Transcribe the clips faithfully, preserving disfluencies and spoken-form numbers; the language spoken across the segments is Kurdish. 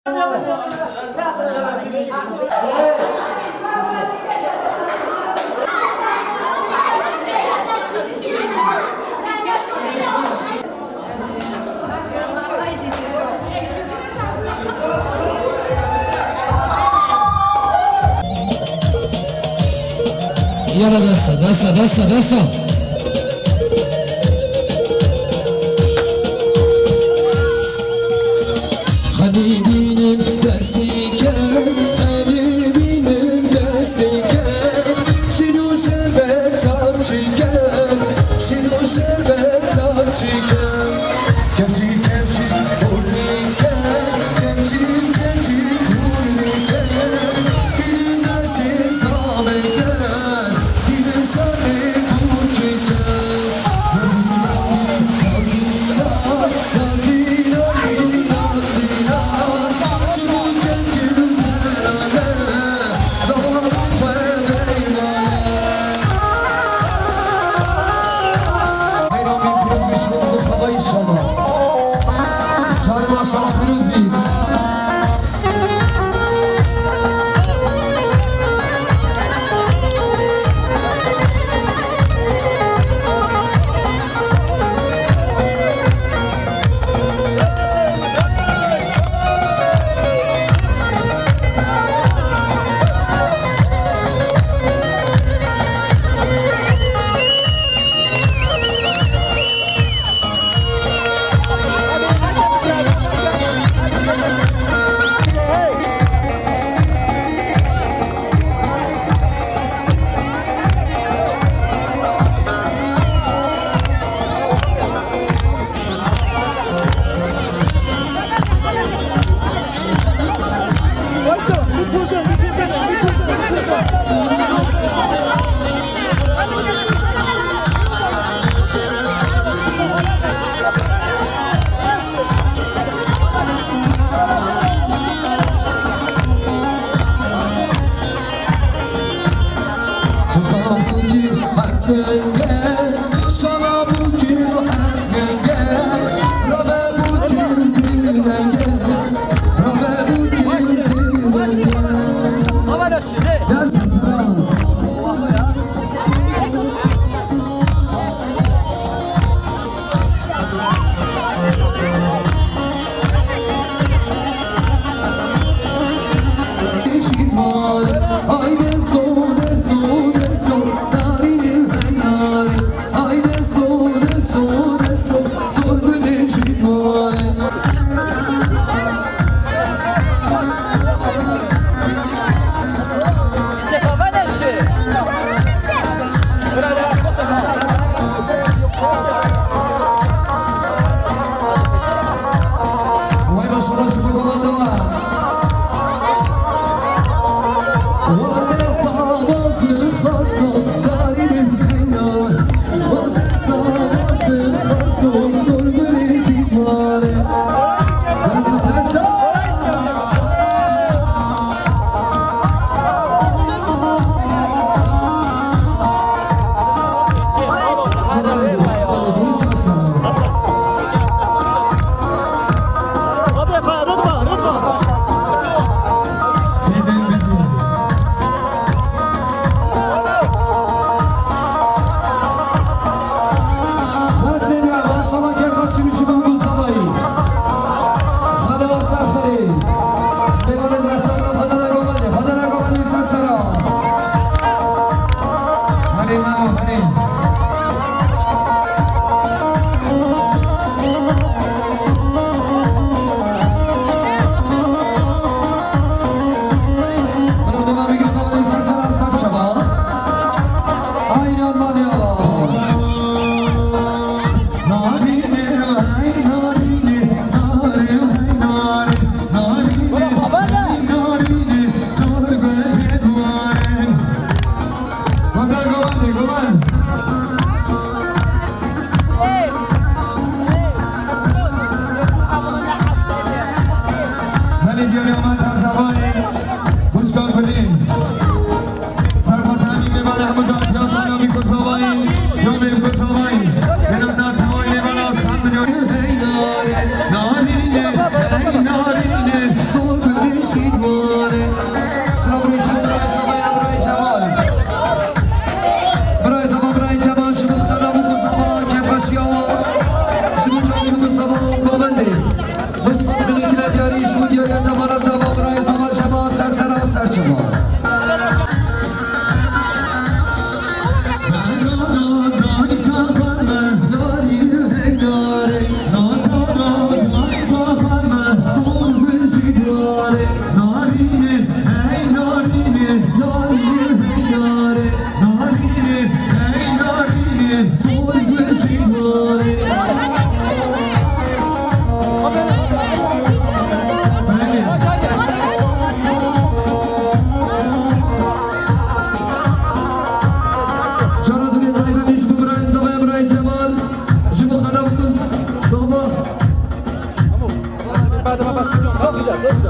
Yala desta, desta, desta, desta. Xelî bînin destî kem, xelî bînin destî kem. Şîr û şerbet çap çikem, şîr û şerbet çap çikem. Kevçî, kevçî, hûrlî kem, kevçî, kevçî, hûrlî kem. Bînin destî sabe kem, bînin serê kûrkî kem. Nandî, nandî, nandî, nandî, nandî, nandî, nandî, nandî.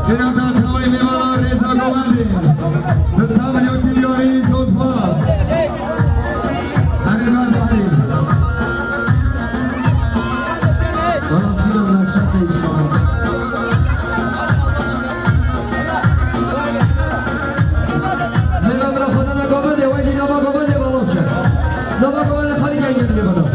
Sênata tawayê mêvana rêza govendê. Bi sabrê û tîlyarî sozbas. Erê, berdayî. Bana sînan neşete inşallah. Mêvan bira xwe nava govendê, wekî nava govendê balo ke. Nava govendê xalî gel gel mêvana.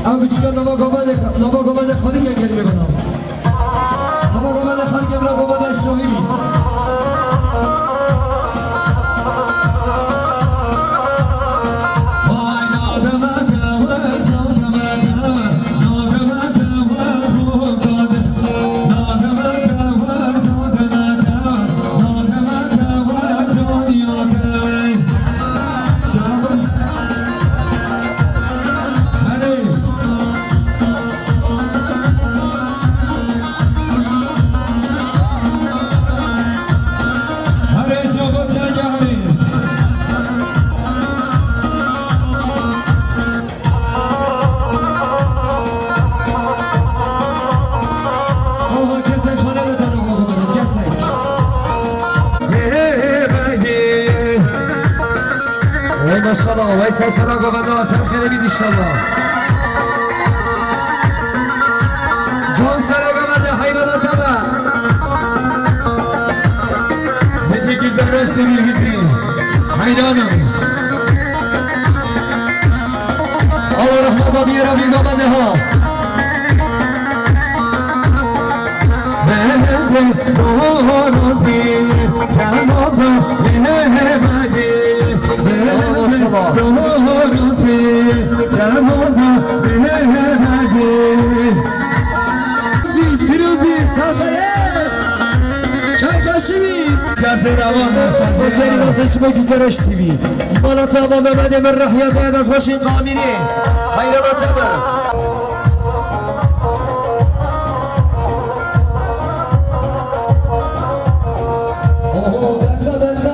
Ew biçûka nava govendê, nava govendê xalî ke gelmê bana. Nava govendê xalî ke bira govendê şohî bît. Aha, kesek xane de dana baba bana, kesek. Vay maşallah, vay sen sera govenda, sen xêrê bît inşallah. Can sera govende, heyranata be. Bizi güzel rastı bilgisi. Hayranım. Allah rahmet abi yere bir baba daha. Bende soros bir cevabı ne bacı. Bende soros bir cevabı ne bacı. Pîrozî, sazayê çavkaşî bî. Sazê ravan da, sazê ravan. Sazê ravan, sazê ravan. Mala te ava Mehmedê min, rehya te destxweşî Qamirê. Heyrana te be. Oho, desta, desta.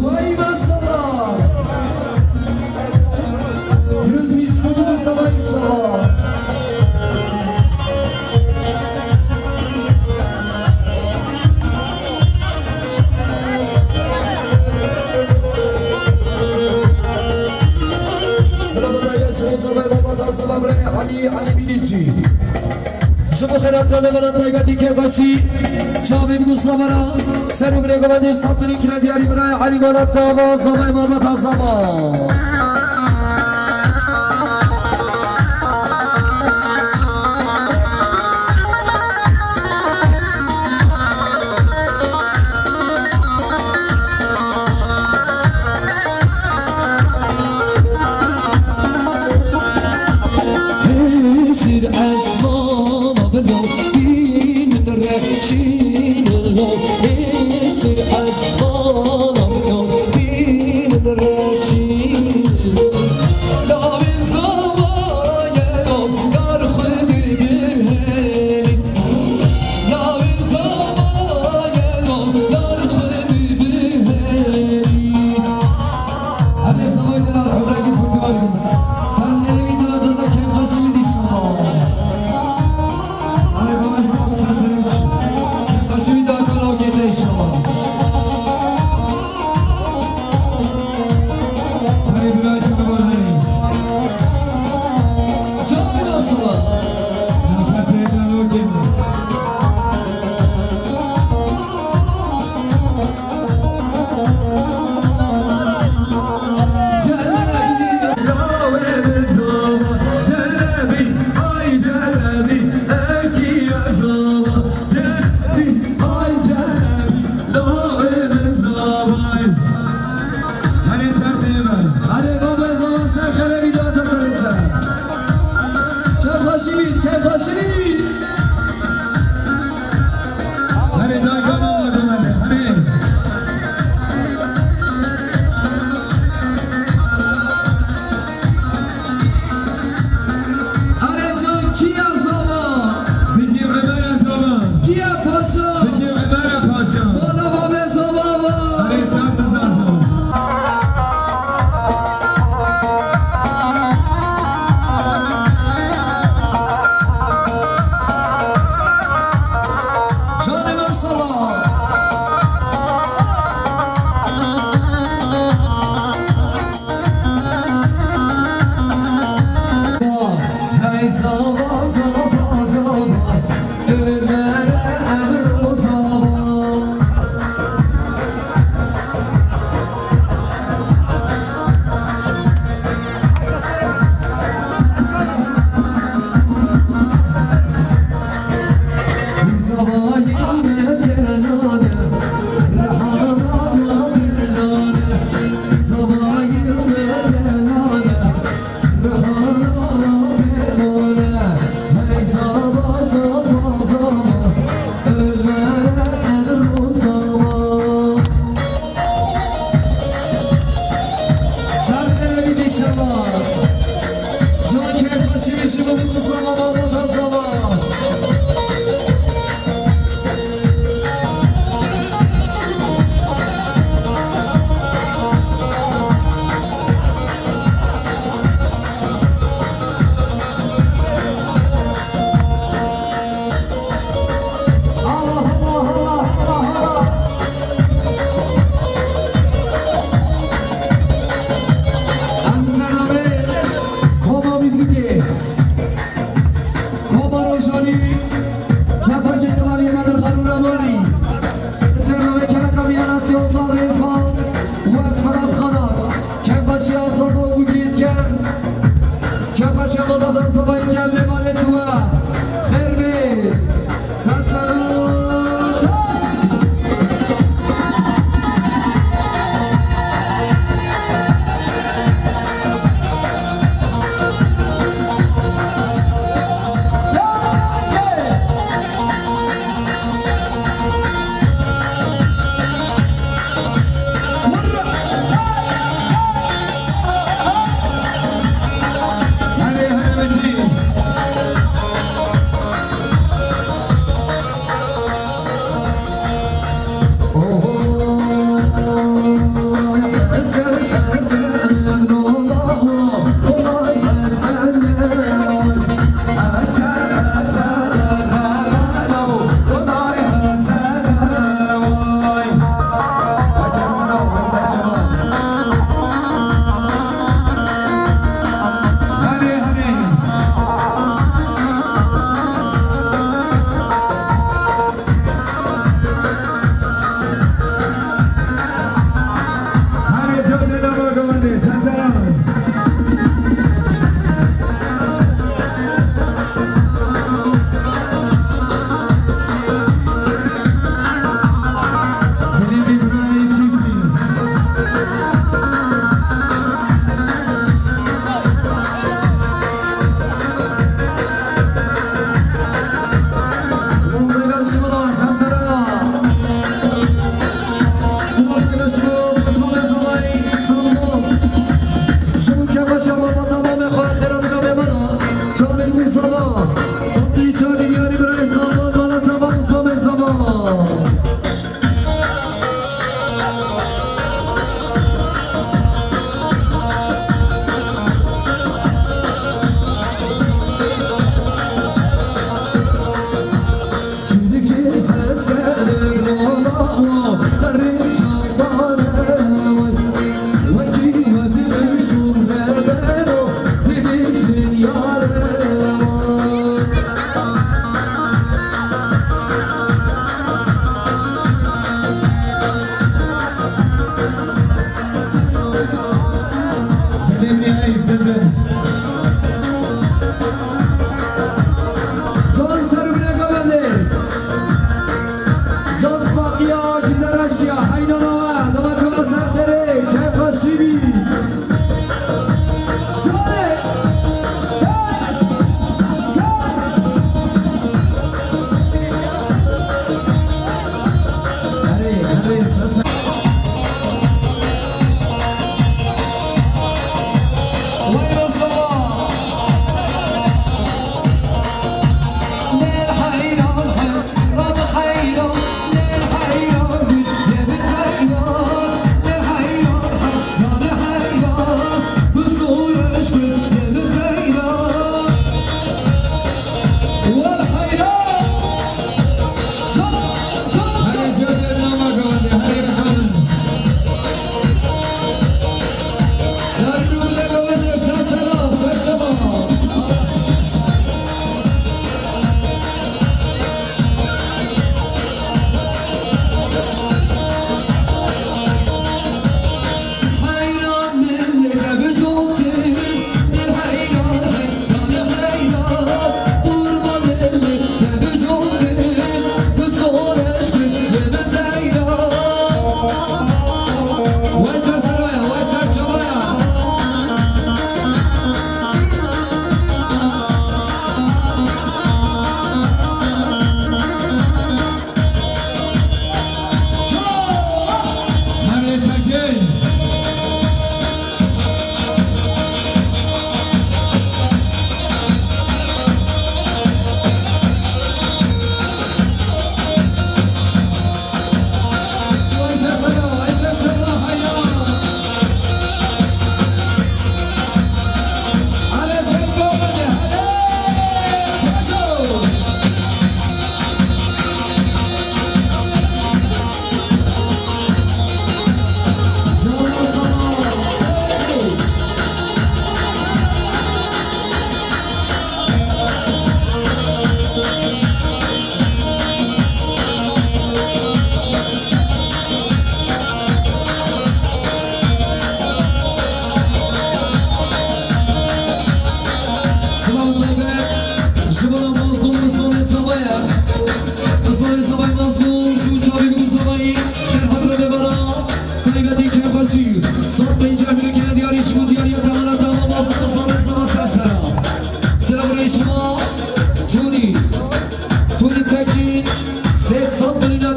Vay maşallah. Firuz Mişko bu da sabah inşallah. Selamet aleyküm, Ozan Bey, baba, tasavvur, Ali, Ali Bilici. Ji bo xêratiya mêvanan taybetî kêfxweşî çavê bidin samara ser û birê govendê Safirî kire diyarî birayê Elî Malata Zava, Zavayê Malbata Zava. Hêsir ez mama bino, bînin reşînin lo. Hêsir ez mama bino, bînin reşînin. Ser xêrê bît înşallah. Can kêfxweşî bî ji min û Zava, Zava.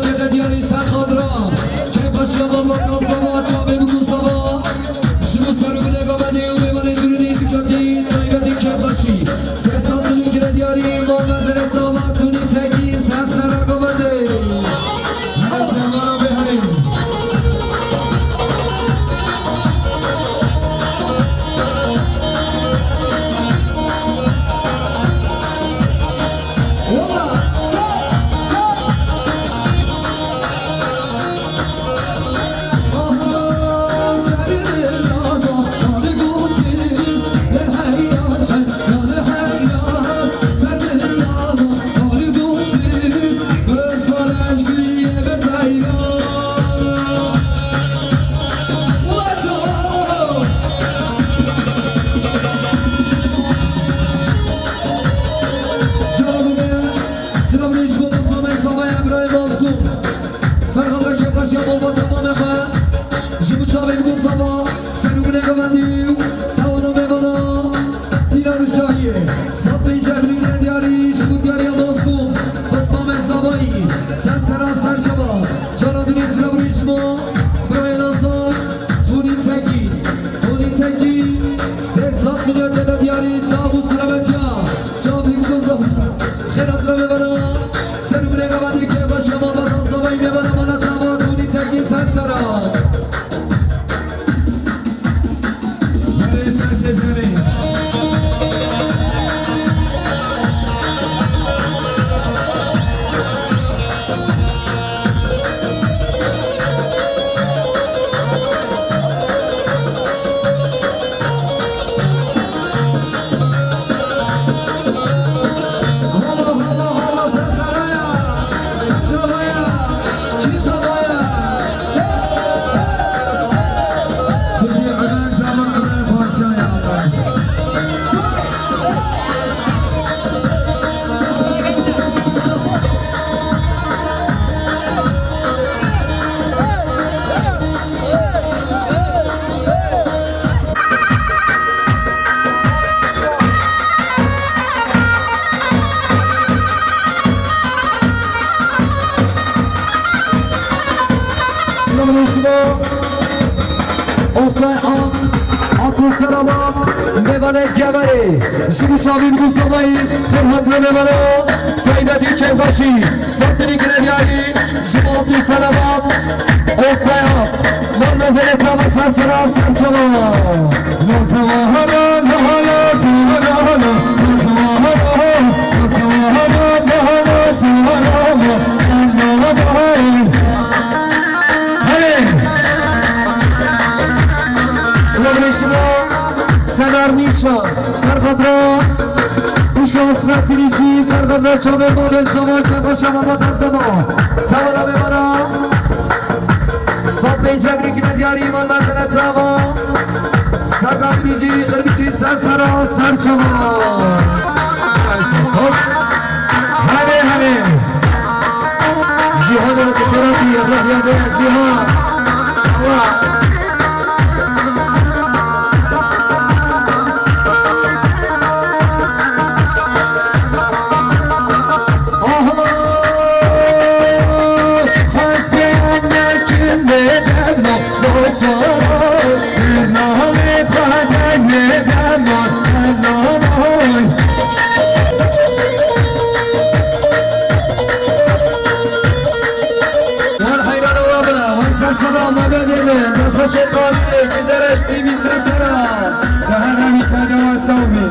Têde diyarî ser xadra. Kêfxweşiya malbata Zava, çavê bûk û Zava. Ji bo ser û binê gavendê û mêvanê dûrî nêzîkatî, taybetî kêfxweşî. Sê sed milyon gire diyarî, malmezene Zava, Tunî Tekîn, ser sera gavendê. Her temara bê herî. Silavê ji bo Osman Bey Zavayê Ebrahîm Mazlûm. Serxadra kêfxweşiya malbata mamê xwe. Ji bo çavê bûk û Zava, ser û binê gavendî û tawana mêvana Dîlan û Şahiyê. Sed pêncî milyon diyarî ji bo diyariya Mazlûm. Osman Bey Zavayî. Ser sera ser çava. Cara dûrî silavê ji bo birayê nazdar Tunî Tekîn. Tunî Tekîn. Sê sed milyon têde diyarî, sax û silametiya. Çavê bûk û Zava. Xêra dira mêvana. Ser û binê gavendî kêfxweşiya malbata Zavayî, mêvana mala Zava, Tunî Tekîn ser sera. Herê ser têcerê. Selamun aleyküm. Oktay Ak, Atul Seramak, Mevane Geverê, ji bo çavê bûk û Zavayî, Ferhat Remevana, taybetî kêfxweşî, sed milyon gire diyarî, ji bo Atul Seramak, Oktay Ak, Mal mezene tava ser sera ser çava. La sewahara, la la sewahara, la sewahara, la sewahara, la la sewahara, la la. Hadi. Selamun aleyküm. Senar Nîşan. Serxadra Xwişka Hasret Bilîjî, serxadra çavê babê Zava, kêfxweşa mamata Zava. Tawana mêvana. Sed pêncî milyon gire diyarî, mal mezene Zava. Serdar Bilîjî, Qirmîçî, ser sera, ser çava. Hop. Hadi, hadi. Cîhan, demokratî, rih yerde Cîhan. Allah. Wan heyran ola be, wan ser sera me be dê be, dest xweşê qanî, Mizereş T V ser sera. Te her rehî te dewa sewbî.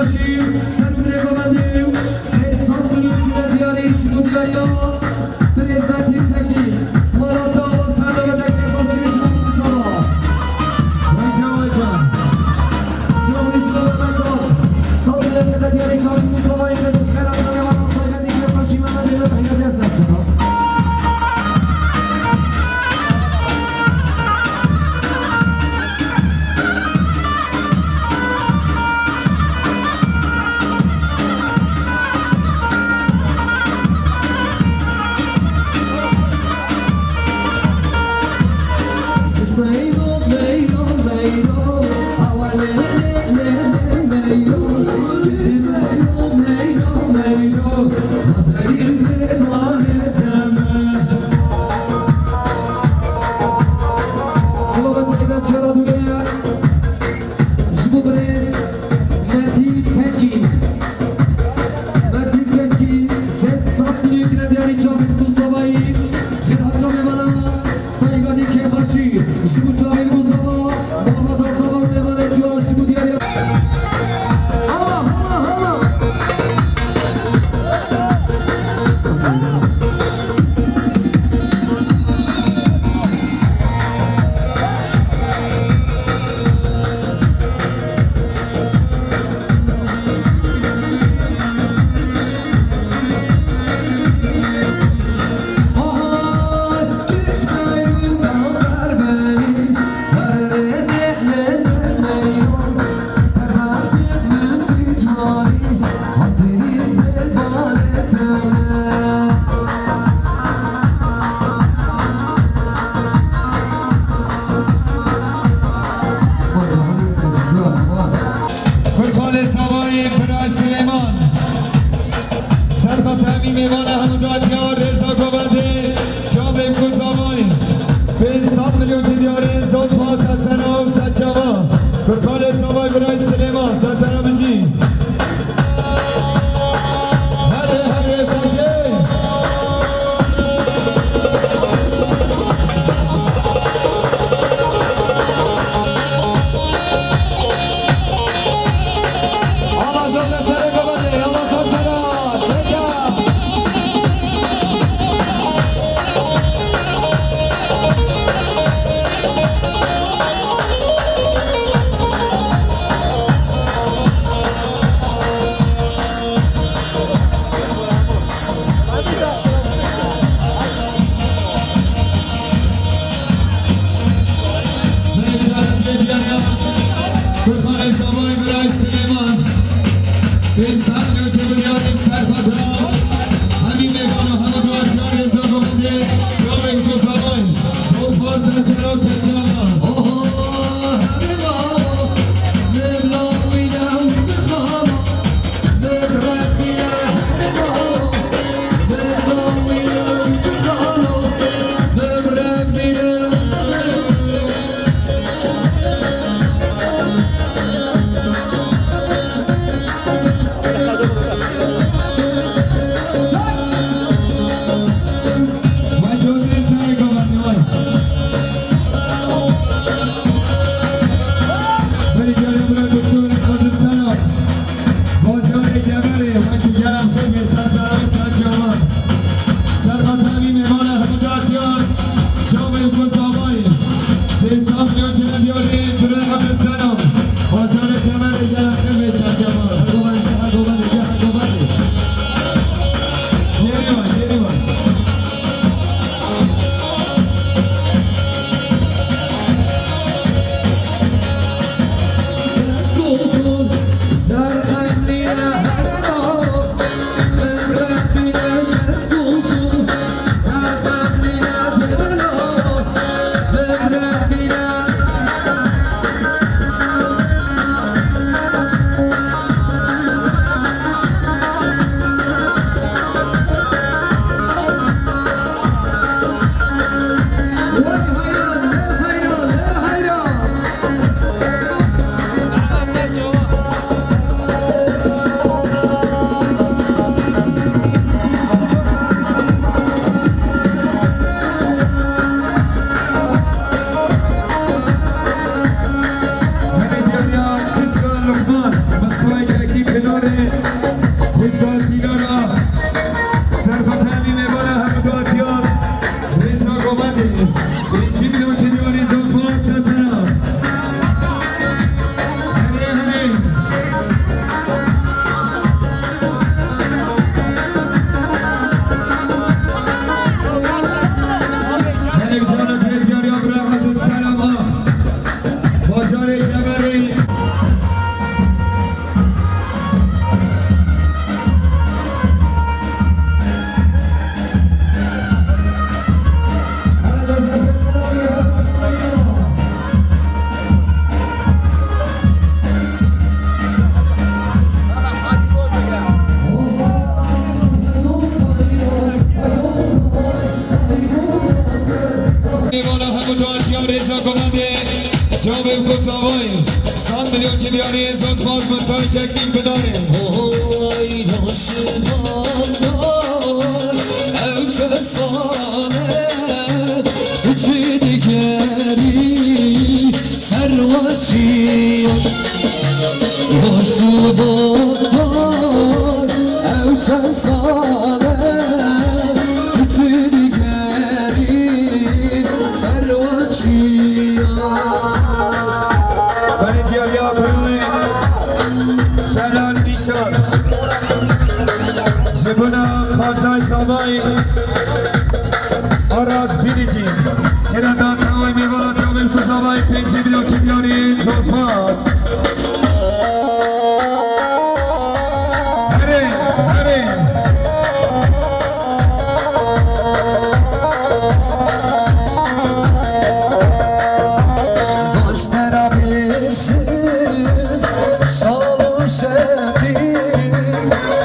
Ser û birê govendê, sê sed milyon kire diyarî, ji bo diyariya birêz Metîn Tekî. Mala te ava ser de vedeke xweşî ji bo Mustafa. Silavê ji bo Mehmet Ak. Sal milletê de diyarî çavî Mustafayê de dixkera navê wana taybetî kê xweşî Mehmetê me Mihyadê ser seba. Silavet Eymen Çaradûrê. Ji bo birêz Metîn Tekî. Metîn Tekî, sê sed milyon kire diyarî çavên Mustafayî. Xêrhatina mêvana taybetî kêfxweşî. Ji bo çavên Mustafa, malbata Mustafa û mêvanê tuya ji bo diyariya. Hala, hala, hala. Kurbanê Savayê Biray Silêman. Serxa temî mêvana hemû datiya rêza govendê. Çavê ku zavayê pênc sed milyon diyarê zot pa sersera û serçava. Kurbanê Savayê Biray Silêman. Sersera bijî. Herê, herê, sakê. Ala jete serê govendê, yalla sar sera, çeke. Kurbanê Savayê Biray Silêman. Pênc sed milyon çeviriyarê serfata. Hemî mêvan û hemû duatiya rêza govendê. Çavên ku zavayê. Zot pa sersera û serçava. Xwişka Tîgara, serxwetelî mêvana hemû duatiyan, Rêza Govendê, Rêçî Milokî Diyarî Zozma Sesena. Herê, herê. Gelek cana tê diyariya bira Abdulselam Ax. Bajarê Kemerê. Mêvana hemû duatiya Rêza Govendê, çavê bi ku zavayê. Sed milyon cî diyarî zozbaz bi tay çekîn bidarê. Oy, roşivan ew kesane, tu çi digerî ser we çi ye? Roşivan ew çend sal e, tu çi digerî ser we çi ye? Berê diyariya birayê Selal Nîşan. Ji bona Xazay Zavayê Aras Biricî. Hêra da tawê mêvana çavên ku zavayê pêncî milyon cî diyarî zozbaz. Herê, herê. Baştera bêjin, şal û şevî,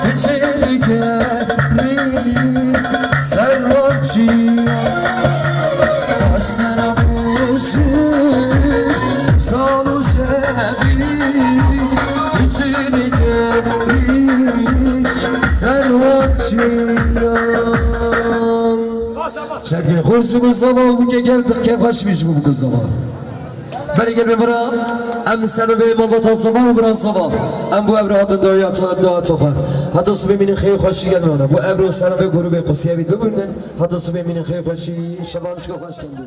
tu çi digerî ser we çi ye? Baştera bêjin, şal û şevî, tu çi digerî ser we çi ye? Şevkê xweş ji bo zava û bûkê kevtix kevxweş bî ji bo bûk û zava. Berê gel bi vira em senovê malbata zava û bira zava. Em bo ev re hatin dawiya ta, dawa toxan. Heta sibê mînin xêr xweşî gel nana. Bo ev re senovê grûbê Qusiyevî bibûnin. Heta sibê mînin xêr xweşî, şevan şiko xweş kendî.